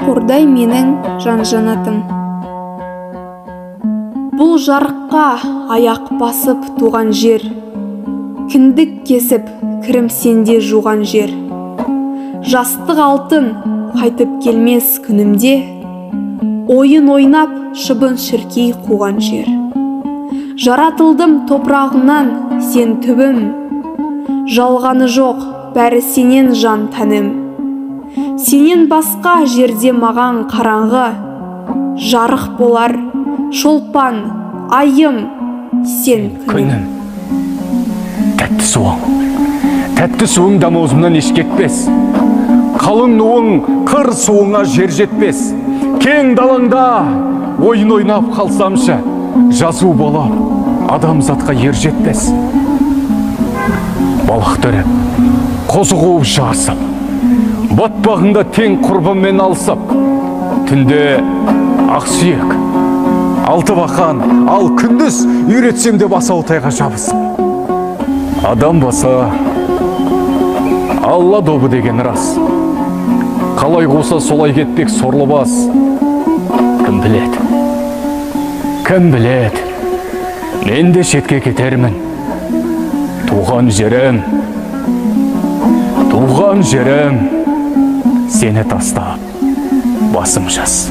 Қордай менің жан жанатым. Бұл жарыққа аяқ басып туған жер, кіндік кесіп кірім сенде жуған жер. Жастық алтын қайтып келмес күнімде, ойын ойнап шыбын шіркей қуған жер. Жаратылдым топырағыңнан, сен түбім, жалғаны жоқ, бәрі сенен жан тәнім. Сенен басқа жерде маған қараңғы, жарық болар шолпан, айым, сен күнім. Күнім. Тәтті суың. Тәтті суың дам аузымнан еш кетпес. Қалың нуың қыр суыңа жер жетпес. Кең далаңда ойын ойнап қалсамшы, жазу болып адамзатқа ер жетпес. Балық түріп, қозы қуып жарысып, батпағыңда тең құрбыммен алысып, түнде ақсүйек, алты бақан, ал күндіз үйретсем деп асау тайға жабысып. Адам басы Алла добы деген рас. Қалай қуса солай кетпек сорлы бас. Кім біледі? Кім біледі? Мен де шетке кетермін. Туған жерім, туған жерім, сені тастап басым жас.